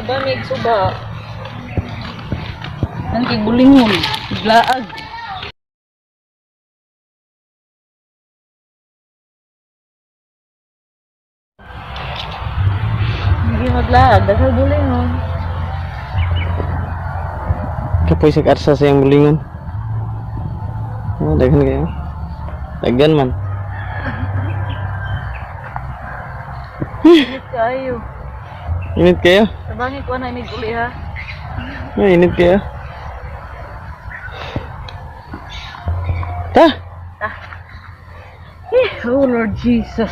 Taba mig suba. Ang kay bulingon, glaag. Hindi maglaag, daghang bulingon. Kapoy sa karsa sa iyang bulingon. Oh, daghan kayo. Daghan man. Init kayo. Init kayo. Tabangi ko na inig uli ha. Ay, init kayo. Ta! Eh, oh Lord Jesus.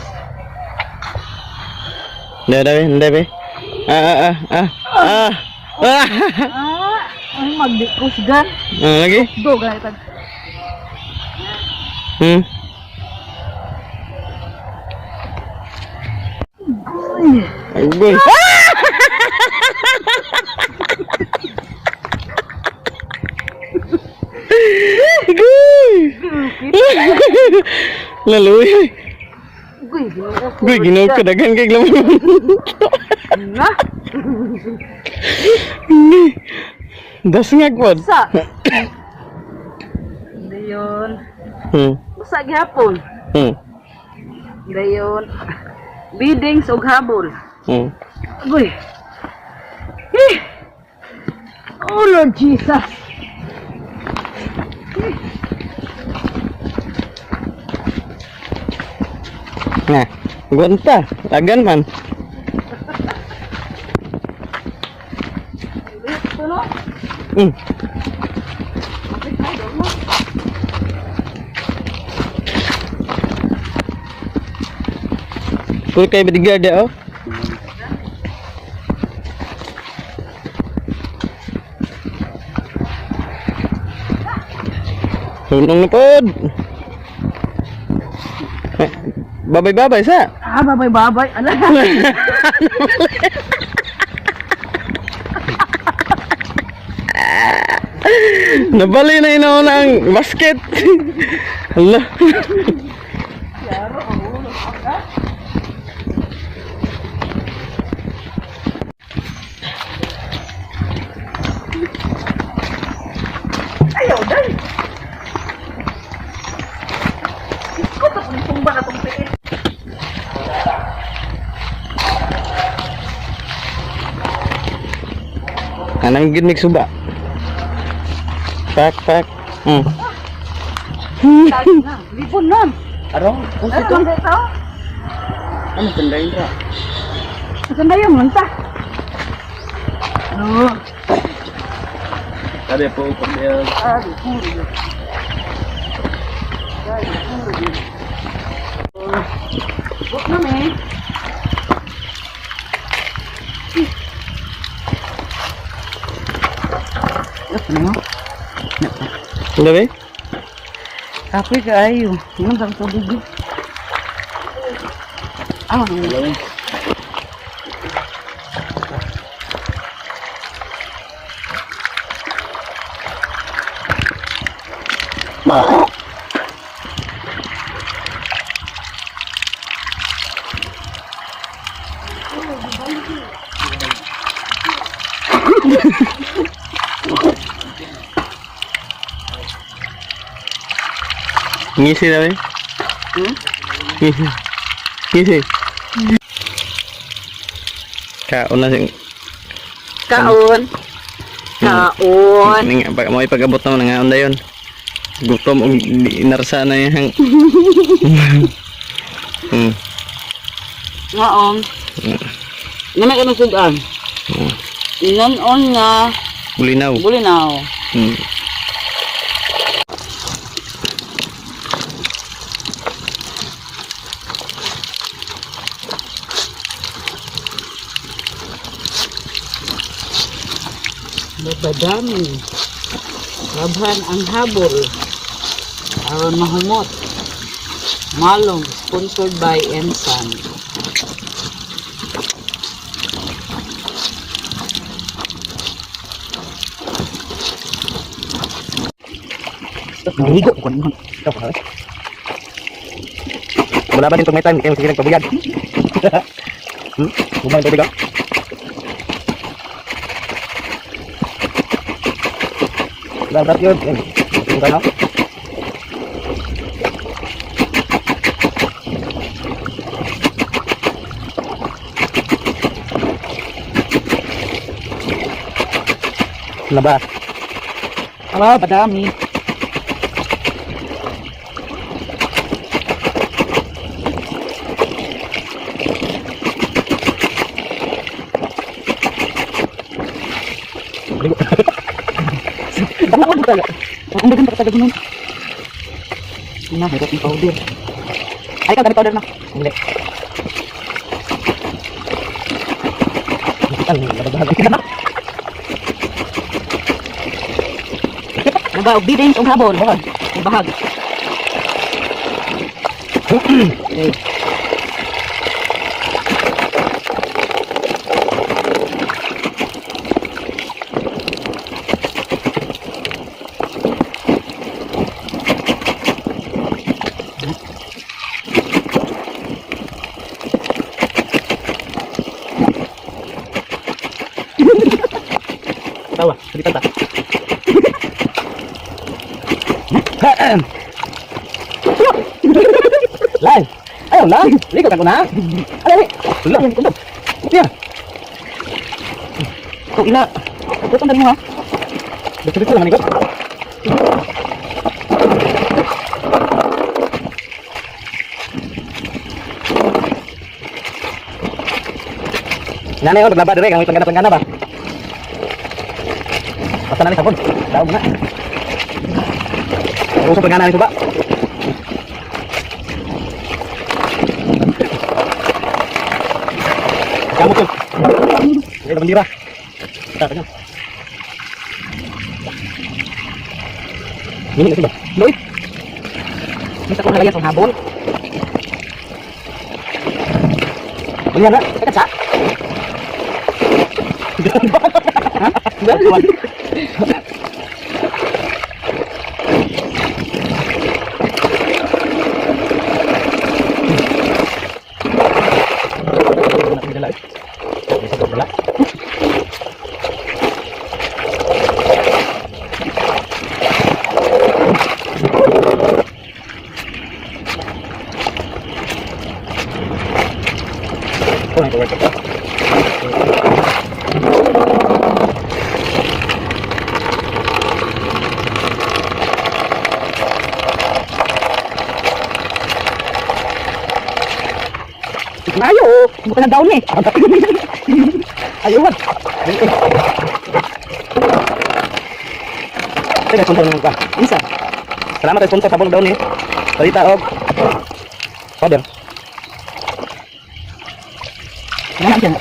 Hindi, hindi, hindi. Ah, ah, ah, ah, ah, ah. Ah, ay magdikusgan. Ah, lagi? Do ganit tag. Ay, boy. Agoy! Laloy. Uy, Ginoo ko. Goy, ginoo ko daghan kay laman. Na. Das nga pod. Sa. Dayon. Basta gihapon. Dayon. Biddings og habol. Agoy. Eh. Oh Lord Jesus. Nah, gwanta, lagan man. Ito no? Puro kay bodyguard oh. Sunong na pod. Eh, babay-babay sa. Ah, babay babay. Ala. Nabali na inauna ang basket. Hala. Yaro, ang ulo. Ah. Ayaw, day! Isko ta kung tumba na tong tiit. Anang gid mig suba. Pak pak. Tagi na, lipon na. Arong, Ano bang ito? ano tandain ra? Saan na yung lanta? Ano? Kare po pag Ah, di puro yun. Ah, di puro yun. Buk na me. Ano? Hindi ba? Kapoy kaayo. Ano ang tubig? Ah, Ngisi na ba? Hmm? Ngisi. Ngisi. Kaon na sing Kaon. Kaon. ning pag mo ipag-abot na nga dayon. Gutom og di narsa na yang. Ngaon. Nga may kanusugan. Inon nga Bulinaw. bulinaw. Babadami. Labhan ang habol. Aron mahumot. Malong, sponsored by Ensan. Naligo ko naman. Wala ba din pag may time, kayo sige nagpabuyag. Bumang tubig ah. Labrat yun. Yan. Ito ka na. Laba. Aba, padami. Ligo. Ang talaga. Ang dagan pa talaga nun. Na, hirap ng powder. Ay, ikaw, dami powder na. Hindi. Ang labag-labag. Naba, og bidings, og habol. Bahag. Og bahag. Okay. Tawa, salita ta. Lan. Ayaw lang. Ligo ka ko na. Alay. Wala. Ya. Ikaw ila. Putong dali mo ha. Dito lang ko. Nanay, oh, naglaba dire, kang panggana-panggana ba? Basta na ni sabon. Daog na. Usong panggana ni suba. Kamot yun. Ay, bandira. Tara nyo. Mini na suba. Loy. Misa kong halayan sa habol. Ano na? Teka sa. Ha? Ayo, bukan na down eh. Ayun. Teka, sponsor naman ka. Isa. Salamat sa sponsor sabon daw ni. Salita og powder. Ano dyan?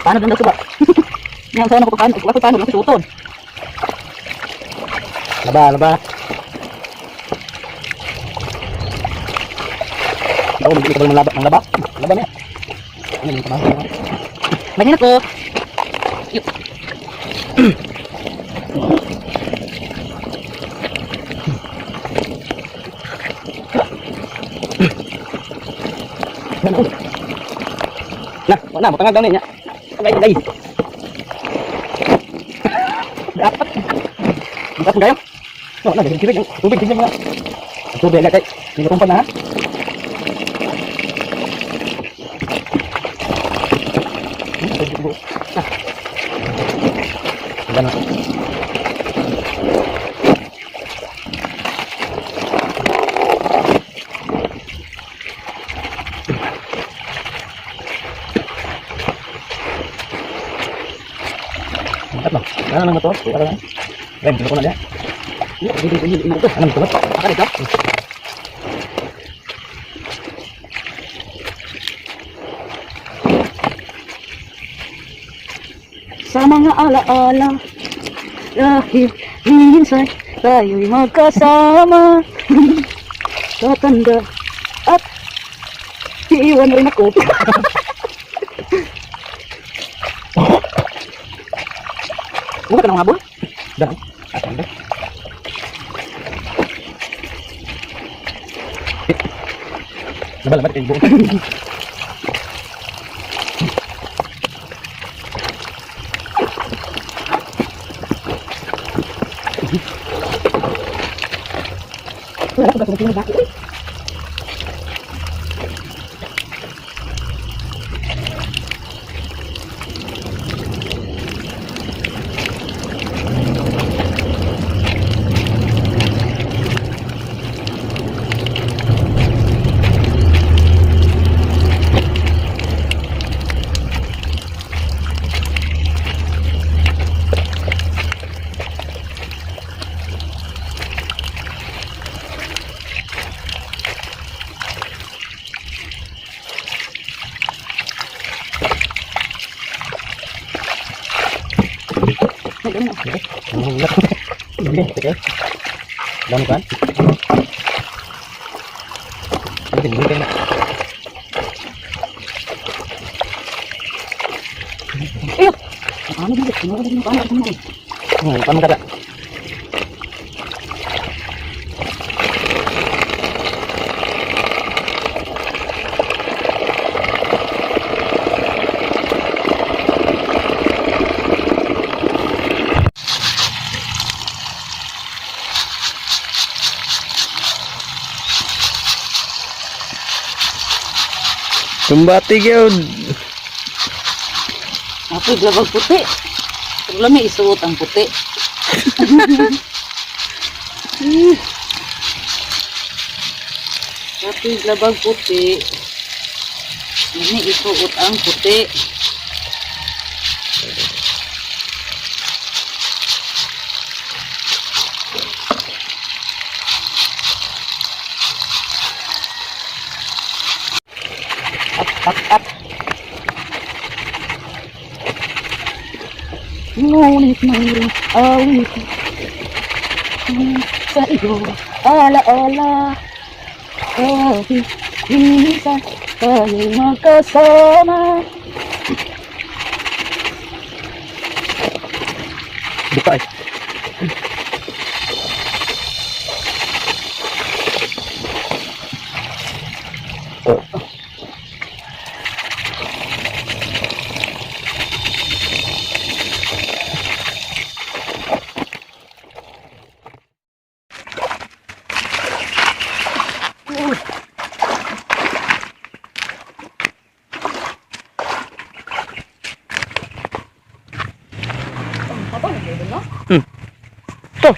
Paano doon daw suba? Yan, saan ako paano? Ako paano? Ako suton. Laba, laba. Ako magbili ka ba ng laba? Ng laba? Laba niya. Ano yung trabaho? Ganyan ako. Yuk. Na, wala, matangag daw niya. Agay, agay. Dapat. Dapat kayo. No, na, kirig, tubig, tubig nga. Ang tubig agad kay. Hindi ko na ha. Ah. Gano. Ano? Ano nang motor? Ano na? Rem, ko na niya. Hindi, hindi, hindi. Ito. Ano motor? Aka dito? Sa mga alaala, dahil minsan tayo'y magkasama. Tatanda at iiwan rin ako. Buka ka ng habol? Dan. Asan ba? Laba, laba, kay buo. Wala ko ba baki uy. Okay. Dami kan? Mungkin mungkin na. Ayo. Ano ba? Ano ba? Ano ba? Paano kada? Kumbati gyud. Ako glabag puti. Pero lami isuot ang puti. Kapoy glabag puti. Lami isuot ang puti. Up, up, up. Ngunit mayroong awit sa iyo, ala-ala. Kahit minsan tayo'y magkasama. Buka eh. Oh. To.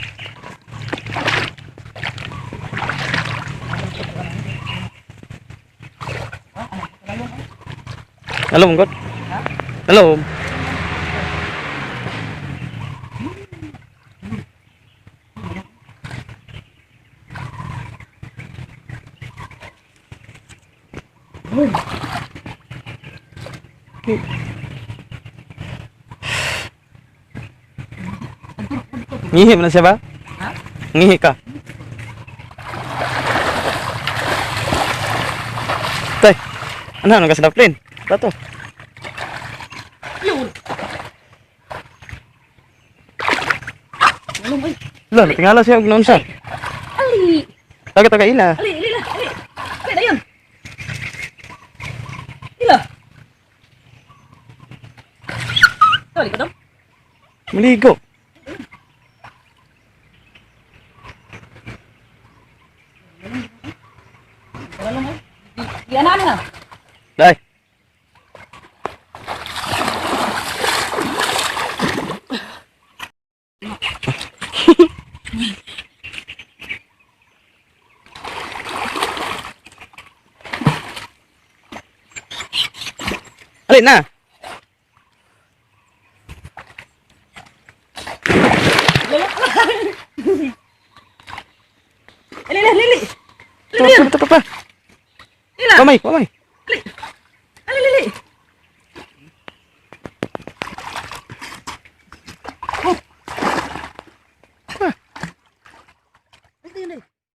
Alam mo god. Alam. Ngihi man na siya ba? Ngihi ka. Tay. Ano ano ka sa plane? Tato. Lo, tingala siya og noon sa. Ali! Taga taga ila. Ali, ali la, ali! Ali, dayon! Ila! Ali ka daw? Maligo. Wala mo. Di na. Dai. Alin na. Ali, ali, ali! Ito, ito, ito, pa. Ila! Kamay, kamay. Ali, ali, ali!